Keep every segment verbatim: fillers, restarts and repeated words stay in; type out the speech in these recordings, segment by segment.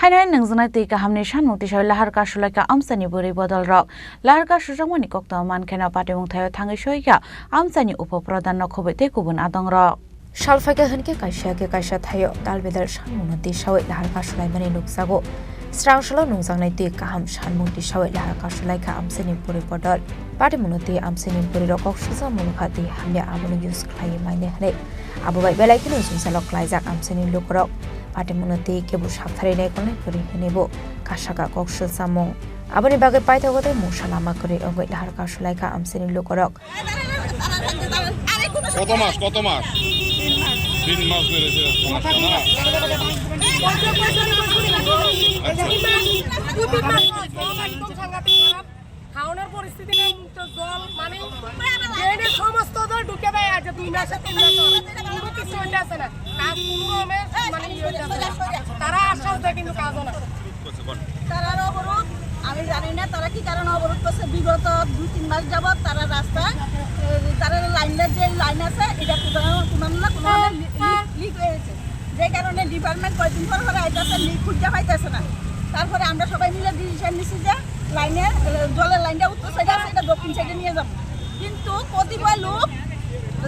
Haino nwngjwnai twi kahamni sanmung tisawi lahar kasulaikha amchaini bwrwi bodolrok. Lahar kasujakmani koktwma mankheno patimung thaio thangwi soikha amchaini upo pradhan no khobwi tei kubun adongrok. Salphaikha hwnkhe kaisa khe kaisa thaio dalbedal sanmungno tisawi lahar kasulaimani nukjago. Srangsalo nungjaknai twi kaham sanmung tisawi lahar kasulaikha amchaini bwrwi bodol. Patimungno twi amchaini bwrwirok kok sujakmung kha twi hamya abono use khlaiwi manya hwnwi. Abo bai belai kheno jwngjalo klaijak amchaini lukurok. Patimungno twi kebo sakthari naikolnai kwrwi hwnwibo kasaka kok sujamung. Aboni bagwi paithago tei mungsa lama kwrwi wngwi lahar kasulaikha amchaini lukurok. কত মাস? কত মাস? তিন মাস ধরে যে সমস্যা না? আচ্ছা। খাওয়ানোর পরিস্থিতি নেই, তো জল মানে ড্রেনে সমস্ত জল ঢুকে দেয়, আজ দুই মাসে তিন মাস হলো। কোনো কিছু হইতে আসে না, কাজ কোনো রকমের মানে ইয়ে হইতে আসে না। তারা আশ্বাস দেয় কিন্তু কাজও না। তারার অবরোধ, আমি জানি না তারা কি কারণে অবরোধ করছে। বিগত দুই তিন মাস যাবত তারা রাস্তায়, এ, তারা লাইনের যে লাইন আছে, এটা কোথাও কোনো না কোনো লিক হয়েছে, যে কারণে ডিপার্টমেন্ট কয়দিন পর পর আইতাছে, লিক খুঁজে পাইতেছে না। তারপরে আমরা সবাই মিলে ডিসিশন নিছি যে লাইনে, এ, জলের লাইনটা উত্তর সাইডে আছে, এটা দক্ষিণ সাইডে নিয়ে যাবো, কিন্তু কতিপয় লোক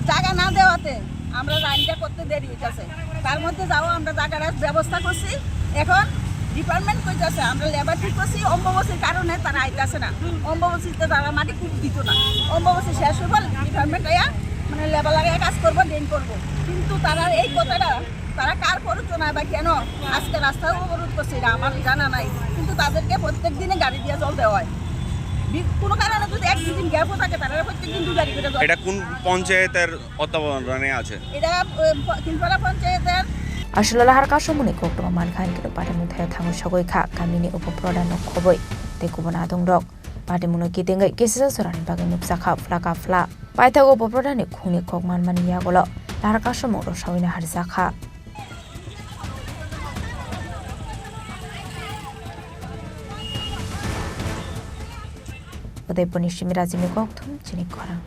জায়গা না দেওয়াতে আমরা লাইনটা করতে দেরি হইতাছে। তার মধ্যে যাও আমরা জায়গার ব্যবস্থা করছি। এখন ডিপার্টমেন্ট কইতাছে আমরা লেবার ঠিক করছি, অম্বুবাসীর কারণে তারা আইতাছে না। অম্বুবাসীতে তারা মাটি খুব দিত না, অম্বুবাসী শেষ হইব, ডিপার্টমেন্ট আইয়া মানে লেবার লাগাইয়া কাজ করবো, ড্রেন করবো। কিন্তু তারা এই কথাটা, তারা কার প্ররোচনায় বা কেন আজকে রাস্তা অবরোধ করছে, এটা আমার জানা নাই। কিন্তু তাদেরকে প্রত্যেক দিনে গাড়ি দিয়ে জল দেওয়া হয়। বি-, কোনো কারণে যদি এক দুদিন গ্যাপও থাকে, তারা প্রত্যেক দিন দু গাড়ি করে জল এটা কোন পঞ্চায়েতের তত্ত্বাবধানে আছে? এটা, এ, প-, কিলপাড়া পঞ্চায়েতের। Aswk lahar kasumungni koktwma mankha hwnkhe patimung thaio thangwi sogwi kha kamini upo pradhan no khobwi tei kubun adongrok. Patimungno kitingwi kisisa jorani bagwi nukjakha phlaka phla. Paithago upo pradhan ni khungni kok manmani yagulo lahar kasumung rwsawino harjakha. Udaipurni simi Rajini Kokthum chini khorang.